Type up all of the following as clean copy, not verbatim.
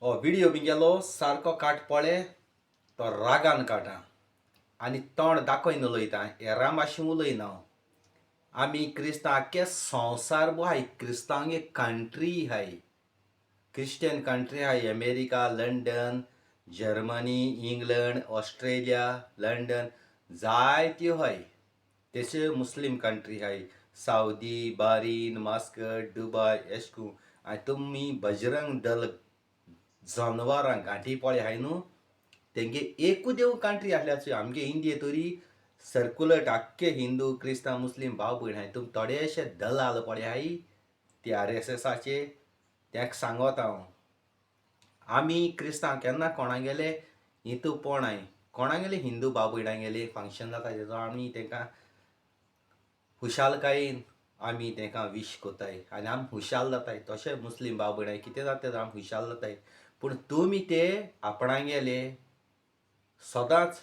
हो व्हिडियो बिंगेलो सारको काट पळे तो रागान काटा आनी तोंड दाखयन उलयता हेरां भाशेन उलयना. आमी क्रिस्तांव आख्खे संवसार बो हाय क्रिस्तांव एक कंट्री हाय, क्रिश्चन कंट्री हाय. America, London, Germany, England, Australia, London जायत्यो हाय. तशे मुस्लीम कंट्री हाय, सावदी, बारीन, मास्कट, दुबाय एश करून. आनी तुमी बजरंग दल जनवरां गांठी पळय हाय न्हू तेंगे एकू देव कंट्री आसल्यार आमगे इंडिये तरी सर्कुलट आख्खे हिंदू क्रिस्तांव मुस्लीम भाव भयण हाय. तुमी थोडेशे दलाल पळय हाय ते आरएसएसाचे तेका सांगत हांव, आमी क्रिस्तांव केन्ना कोणागेले हितूपण हाय, कोणागेले हिंदू भाव भयणांगेले फंक्शन जाता तेजो आमी तेंकां खुशालकायेन आमी तेंकां विश कोताय आनी आमी खुशाल जाताय. तशें मुस्लीम भाव भयणां कितें जाता तेजो आमी खुशाल जाताय. पूण तुमी ते आपणागेले सदांच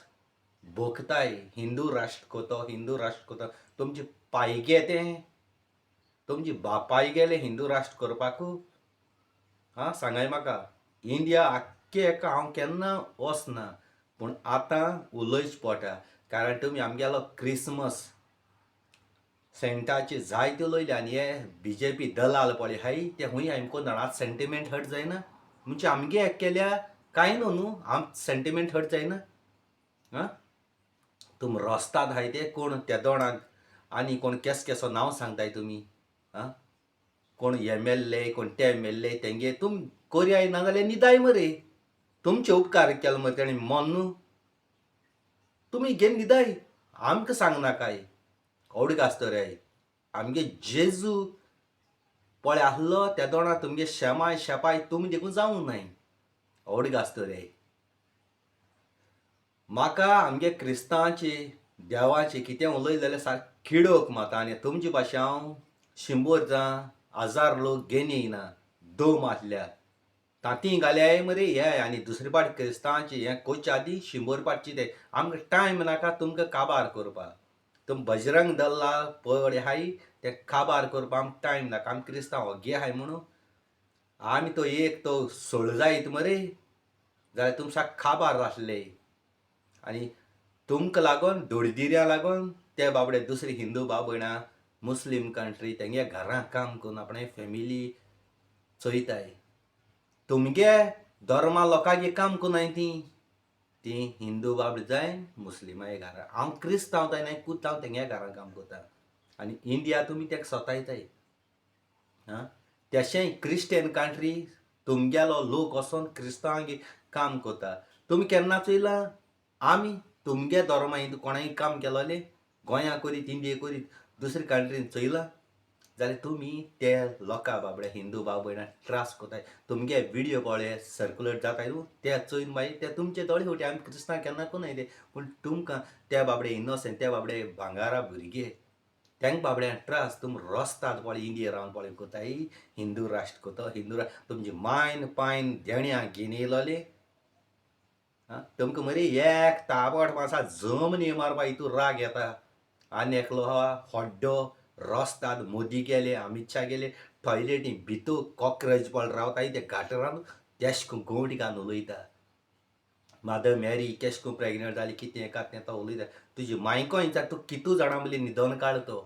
भोगताय हिंदू राष्ट्र कोतो, हिंदू राष्ट्र कोतो. तुमचे पायगे तें तुमचे बापाय गेले हिंदू राष्ट्र करपाकू. आं सांगाय म्हाका, इंडिया आख्खे एका हांव केन्ना वचना पूण आतां उलयच पडटा, कारण तुमी आमगेलो क्रिसमस सेंटाचे जायते उलयले आनी हे बीजेपी दलाल पळय हाय ते खूंय हांवें कोण जाणा. आतां सेंटिमेंट हर्ट जायना म्हणजे आमगे एक केल्या कांय न्हू न्हू आम सेंटिमेंट हर्ट जायना. आं तुम रस्ताद हाय ते कोण तेदोणाक आनी कोण केस केसो नांव सांगताय तुमी. आं कोण एम एल ए कोण ते एम एल ए तेंगे तुम कोरयाय ना जाल्यार निदाय मरे, तुमचे उपकार केले मरे तेणी मन न्हू तुमी घेवन निदाय, आमकां सांगनाकाय. अवडीक आसतरे आमगे जेजू पळय आसलो तेदोणा तुमगे शेमाय शेपाय तुमी देखून जावंक नाय. अवडीक आसतरे म्हाका आमगे क्रिस्तांवाची देवाची कितें उलयलें जाल्यार सारकें किडोक माता. आनी तुमचे भाशेन हांव शिंबोर जावं हजार लोक घेवन येयना दोम आसल्यार तांतीं घाल्याय मरे हे. आनी दुसरे पाट क्रिस्तांवाचें हें कोच्या आदीं शिंबोर पाटचें तें आमकां टायम नाका तुमकां काबार करपाक. तुम बजरंग दल्ला पळय आहाय तें काबार करपाक आमकां टायम नाका. आमी क्रिस्तांव ओग्गे आहाय म्हणून आमी तो एक तो सोळ जायत मरे जाल्यार तुम सारके काबार जातले. आनी तुमकां लागून दोडदिऱ्या लागून ते बाबडे दुसरे हिंदू भाव भयणां मुस्लीम कंट्री तेंगे घरां काम करून आपणे फॅमिली चोयताय. तुमगे धर्मा लोकांगे काम कोनाय तीं तीं हिंदू बाबडे जाय मुस्लिमाय घरां. हांव क्रिस्तांव जायना कुत हांव तेंगे घरां काम करता. आनी इंडिया तुमी तेका सतायताय. आं तशें क्रिस्टियन कंट्री तुमगेलो लोक वचोन क्रिस्तांवांगे काम करता. तुमी केन्ना चोयलां आमी तुमगे धर्मा हिंदू कोणाय काम केलोलें गोंया करीत इंडिये करीत दुसरे कंट्रीन चोयलां जाल्यार तुमी ते लोकां बाबडे हिंदू भाव भयणां त्रास कोताय. तुमगे विडियो पळय सर्कुलेट जाताय न्हू ते चोयन मागीर ते तुमचे दोळे फुटी. आमी क्रिस्तांव केन्ना कोनाय ते, पूण तुमकां त्या बाबडे इनोसेंट त्या बाबडे भांगारा भुरगे तेंक बाबड्यांक त्रास तुम रस्ताद पळय इंडिये रावन पळय कोताय हिंदू राष्ट्र कोतो हिंदू राष्ट्र तुमची मायन पायन देण्या घेवन येयलोले. आं तुमकां मरे एक ताबट मासा जमनी मारपा हितून राग येता. आनी एकलो आहा हड्डो रस्ताद मोदी गेले अमीत शाह गेले टॉयलेटी भितर कॉक्रोच पळ रावताय ते गाटरान तेश करून गोवटी घालून उलयता. मादर मॅरी केश करून प्रेग्नंट जाली कितें काय तें तो उलयता. तुजी मायको इंचार तुका कितू जाणां म्हणली न्हिदोन काड तो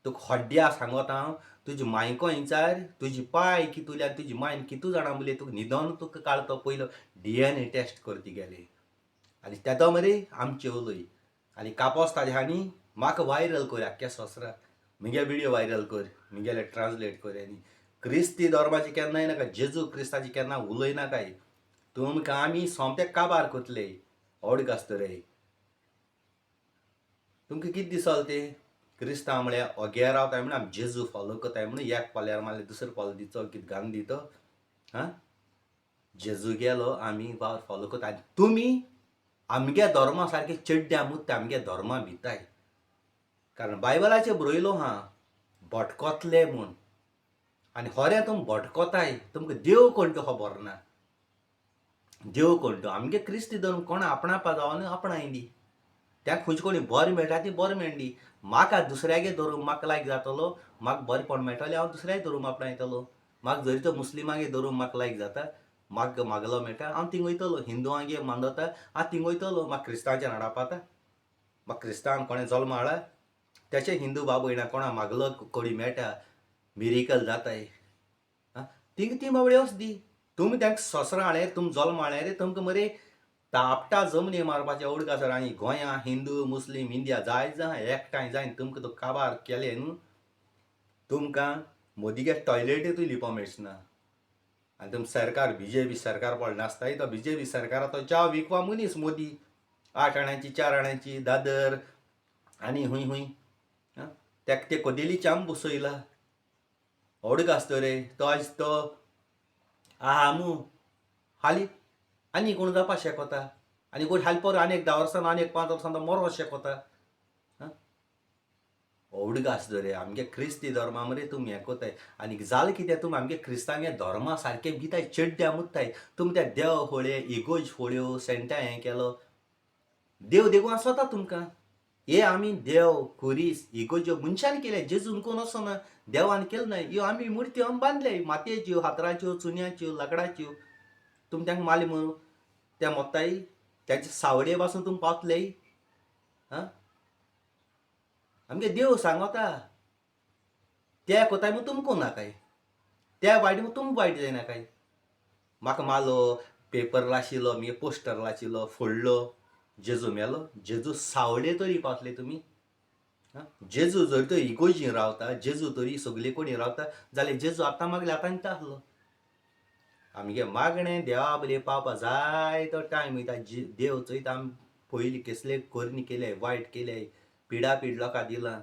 तुका हड्ड्या सांगता हांव. तुजी मायको इंचार तुजी पाय कितुली आनी तुजी मायन कितू जाणां म्हणली तुका न्हिदोन तुका काड तो पयलो डीएनए टेस्ट कर तिगेले. आनी तेदो मरे आमचे उलय आनी कापोस ताजे हांणी म्हाका व्हायरल कर आख्ख्या संवसाराक म्हगे विडियो व्हायरल कर म्हगेले ट्रान्सलेट कर. आनी क्रिस्ती धर्माचे केन्नाय नाका जेजू क्रिस्ताचे केन्ना उलय नाकाय. तुमकां आमी सोमते काबार करतले ओड आसतले. तुमकां कितें दिसोल तें क्रिस्तांव म्हळ्यार ओगे रावताय म्हणून आमी जेजू फॉलो करताय म्हणून एक पोल्यार मारले दुसरे पोलो दिचो कितें घालून दितो. आं जेजू गेलो आमी वावर फॉलो करता. आनी तुमी आमगे धर्मा सारके चेड्ड्या मुत्ते आमगे धर्मा भिताय, कारण बायबलाचेर बरयलो आहा भटकतले म्हूण. आनी खरें तुमी भटकताय, तुमकां देव कोण तो खबर ना. देव कोण तो आमगे क्रिस्ती धर्म कोण आपणापा जावं न्हू आपणाय दी त्या खंयचे कोणी बरें मेळटा ती बरें मेळटी. म्हाका दुसऱ्यागे धरून म्हाका लायक जातलो, म्हाका बरेंपण मेळटलें हांव दुसऱ्याक धरून आपणायतलो. म्हाका जरी तो मुस्लिमागे धरून म्हाका लायक जाता म्हाका मागलो मेळटा हांव थिंग वयतलो. हिंदुआंगे मानता हांव थिंग वयतलो. म्हाका क्रिस्तांवाचें हाडापाता, म्हाका क्रिस्तांव कोणें जल्म हाडा तेचे हिंदू बाबा भयणां कोणा मागलो कोडी मेळटा मिरिकल जाताय. आं थिंग ती बाबडी वच दी. तुमी तांकां सोसरां हाडले, तुमी जल्म हाडले रे, तुमकां मरे तापटा जमनी मारपाचें उडकासर. आनी गोंया हिंदू मुस्लीम इंडिया जाय जाय एकठांय जायन तुमकां तो काबार केले न्हू, तुमकां मोदीगे टॉयलेटींतूय लिपोवंक मेळचें ना. आनी तुम सरकार बीजेपी सरकार पळय नासताय तो बीजेपी सरकाराचो च्या विकवा मनीस मोदी, 8 आण्याची 4 आण्याची दादर आनी हुंय हुंय तेका ते कदेली च्याम बसयला. व्हड आसतो रे तो आयज तो आहा मू हाली आनी कोण जावपा शकता, आनी कोण हाली पर आनी एक 10 वर्सां आनी एक 5 वर्सां तो मरो शकता. व्हड आसतो रे आमगे क्रिस्ती धर्मा मरे तुमी हें कोताय. आनी जालें कितें, तुमी आमगे क्रिस्तांगे धर्मा सारकें बिताय चेड्ड्या मुत्ताय. तुमी त्या देव फोळये इगोज फोळ्यो सेंटा हें केलो, देव देगून आसता तुमकां. हे आमी देव खुरीस इगोज्यो मनशान केले, जेजून कोण वचना, देवान केलें ना. ह्यो आमी मुर्त्यो आमी बांदले मातयेच्यो, हातराच्यो, चुन्याच्यो, लांकडाच्यो. तुमी तांकां माली म्हणून त्या मोत्ताय तांचे सावडे पासून तुमी पावतले. आं आमगे देव सांगता त्या कोताय म्हूण तुमकां नाकाय, त्या वायट म्हूण तुमकां वायट जायनाकाय. म्हाका मालो पेपर लाशिल्लो, मगे पोस्टर लाशिल्लो, फोडलो, जेजू मेलो, जेजू सावडे तरी पावतले तुमी. जेजू जर तो इगोजीन रावता, जेजू तरी सगले कोणी रावता जाल्यार जेजू आतां मागले आतां आसलो. आमगे मागणें देवा बरे पावपा जाय तो टायम वयता. देव चोयता आमी पयलीं कसले करणी केले, वायट केले, पिडा पीड लोकां दिलां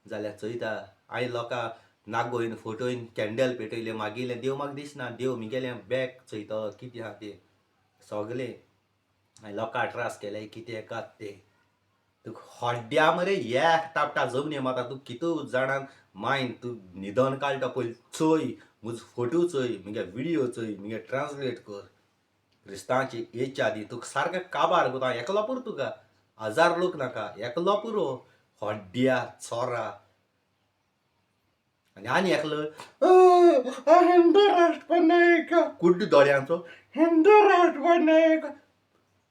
जाल्यार चोयता. आनी लोकां नागोयन फोटोयन कॅन्डल पेटयले मागिल्लें देव म्हाका दिसना, देव म्हगेलें बॅग चोयतलो कितें आहा तें सगलें. आनी लोकां त्रास केले कितें कात तें तुका हड्ड्या मरे एक तापटा जमनी मारता. तूं कितू जाणां मायन तूं न्हिदोन काडटा. पयलीं चोय म्हजो फोटो चोय, म्हगे विडियो चोय, म्हगे ट्रान्सलेट कर. क्रिस्तांवाची येच्या आदी तुका सारकें काबार कोता. एकलो पुरो तुका, 1000 लोक नाका, एकलो पुरो. हड्ड्या चोरा आनी आनी एकलो हिंदू राष्ट्र बनाएगा, कुड्ड दोळ्यांचो हिंदू राष्ट्र बनाएगा.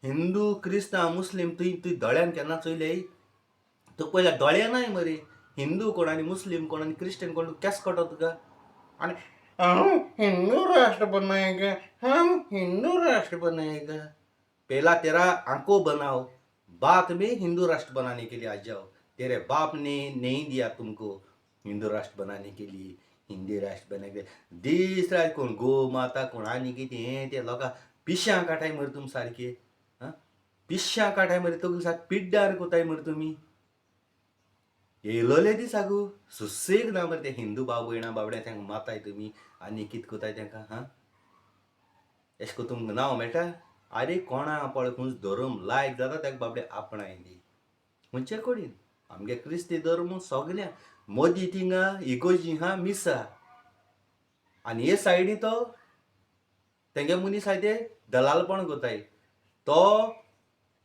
हिंदू क्रिस्तांव मुस्लीम तुंय तुंय दोळ्यान केन्ना चोयले? तुका पयल्या दोळे नाय मरे. हिंदू कोण आनी मुस्लीम कोण आनी क्रिश्चन कोण केस कळटा तुका? आनी हम हिंदू राष्ट्र बनाएगा, हम हिंदू राष्ट्र बनाएगा. पहला तेरा आंखों बनाओ, बाद में हिंदू राष्ट्र बनाने के लिए आ जाओ. तेरे बाप ने नहीं दिया तुमको हिंदू राष्ट्र बनाने के लिए. हिंदी राष्ट्र बनाने के लिए दीस रात कोण गो माता कोण आनी कितें हें तें लोकां पिश्यां काटाय मरे तुमी सारके. आं पिश्यां काटाय मरे, तकली सारके पिड्ड्यार कोताय मरे तुमी. येयलोले दिसा गो सुसेग ना मरे ते हिंदू भाव भयणां बाबड्या तांकां माताय तुमी आनी कितें कोताय तांकां. हां एशें कोन्न तुमकां नांव मेळटा? आरे कोणा पळय खंयचो धर्म लायक जाता ताका बाबडे आपणाय दी खंयचे कडेन. आमगे क्रिस्ती धर्म सगल्या मदीं थिंगा इगोजी हा मिसा आनी हे सायडी तो तेंगे मनीस आहाय ते दलालपण कोताय. तो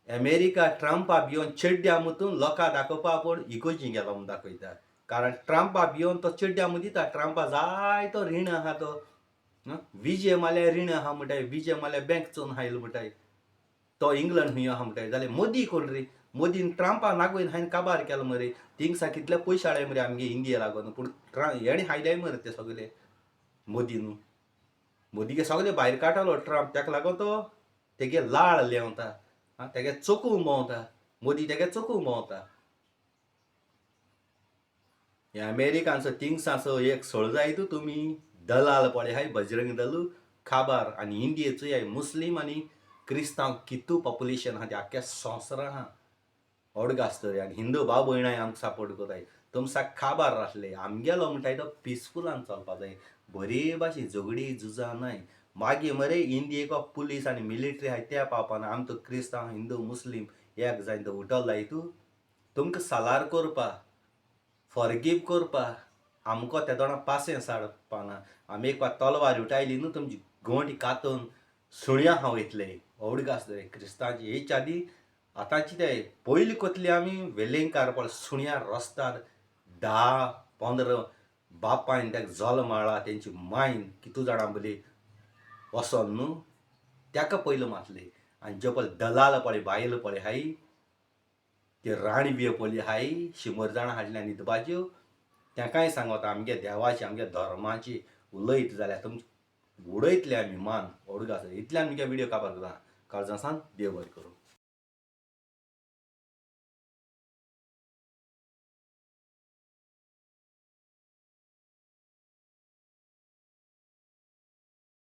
अमेरिका ट्रंपा भियोन चेड्ड्या मुतून लोकां दाखोवपा आपूण इगोजी गेलो म्हूण दाखयता. कारण ट्रंपा भियोन तो चेड्ड्या मुं दिता. ट्रंपा जायतो रीण आहा तो विजय माल्या रीण आहा म्हणटाय, विजय माल्या बँक चोवन आयल म्हणटाय, तो इंग्लंड खंय आहा म्हणटाय. जाल्यार मोदी कोण रे? मोदीन ट्रंपा नागोयन हांवें काबार केलो मरे. थिंगसा कितले पयशे हाडले मरे आमगे इंडिया लागून, पूण हेणें हाडले मरे ते सगले मोदीन. मोदीगे सगले भायर काडटालो ट्रंप, ताका लागून तो तेगे लाळ लेंवता, आं तेगे चोकूंक भोंवता मोदी, तेगे चोकूंक भोंवता. हे अमेरिकांचो थिंगसाचो एक सोळ जाय तूं तुमी दलाल पळय हाय बजरंग दलू खाबार. आनी इंडियेचोय हाय मुस्लीम आनी क्रिस्तांव कितू पॉपुलेशन आहा ते आख्ख्या संवसारा आहा. व्हड गाजतले आनी हिंदू भाव भयणां आमकां सपोर्ट कोताय. तुमसा खाबार आसले आमगेलो म्हणटाय तो पिसफुलान चलपा जाय, बरे भाशेन झगडी झुजां नाय. मागीर मरे इंडियेक पुलीस आनी मिलिटरी आहाय त्या पावपाना. आमी तो क्रिस्तांव हिंदू मुस्लीम एक जायन तो उठल जाय तूं तुमकां सालार करपा, फॉरगीव करपा. आमकां ते दोणा पासेंस हाडपाना. आमी एक फावट तलवार उठायली न्हू तुमची गोंटी कातून सुण्या हांव वयतले. व्हड गाजतले क्रिस्तांची हेच्या आदी आतांची ते पयली कोतली आमी वेलिंगकार पळय सुण्या रस्तार 10-15 बापायन ताका जल्म हाडला तेंची मायन कितू जाणां बली वचोन न्हू ताका पयलो मातले. आनी जे पळय दलाल पळय बायल पळय हाय ते राणी बी पळय हाय 100 जाणां हाडल्या न्हिदपाच्यो तांकांय सांगता आमगे देवाची आमगे धर्माची उलयत जाल्यार तुमचे उडयतले आमी मान ओडगा आसा. इतल्यान आमगे व्हिडियो काबार करता. काळजां सांग देव बरें करूं.